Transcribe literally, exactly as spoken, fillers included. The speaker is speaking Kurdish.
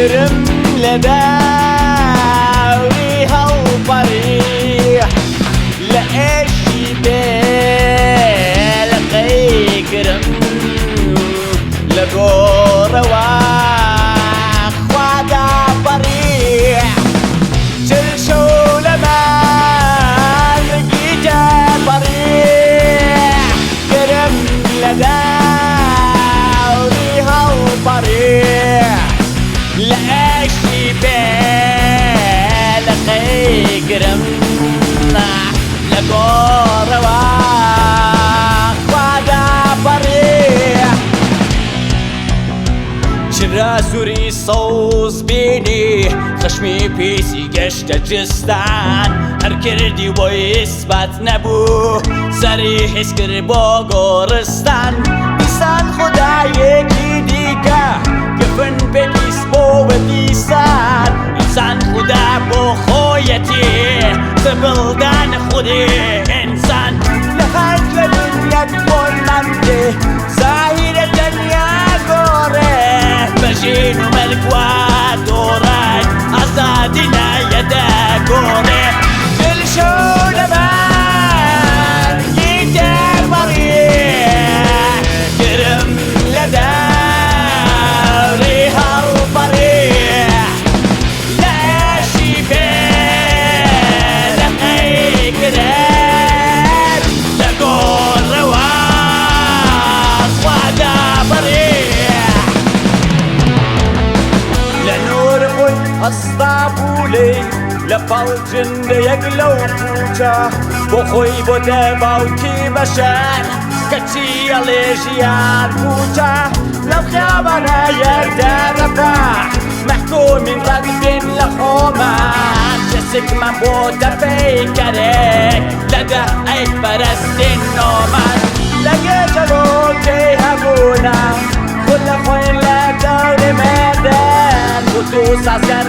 Kirim li dewrî hewparî, li êşî bê li qey kirim, li gor we xwe de parî. Çil şew li me gîte parî. Kirim li dewrî hewparî, li êşî bê li qey kirim, li gor we xwe de parî. Çira sûrî soz bînî, xişmî pîsî geşte cistan. Her kirdî boy îsbat nebû, serî hêz kir bo goristan. Dîsan xwedayekî dîke, kifin pê pîs bo we dîsan. Însan xweda bo xwe yetî, sibil dan xwedê însan. Li her li dinyet bo mendê, zahîre tenya gore. Mejîn û merg wa dore, azadî neye de gore. Dil şew li me gîte parî, kirim li dewrî hewparî. Leşî bê li qey kirin, li gor we xwe de birî. Li nûr xwe Estenbolê, li pal cindeyek lew pûça, bo xwe bo te bawkî beşer, keçî elê jiyar pûça, lev xiyabana yek derefa. Mehkûmîn qedbîn li xwe me, kesik me bo te peykerek, li de ey perestên nomer. Li gece rojê hebûna, xwe li xwe li dewrê me de, xwe tu sazger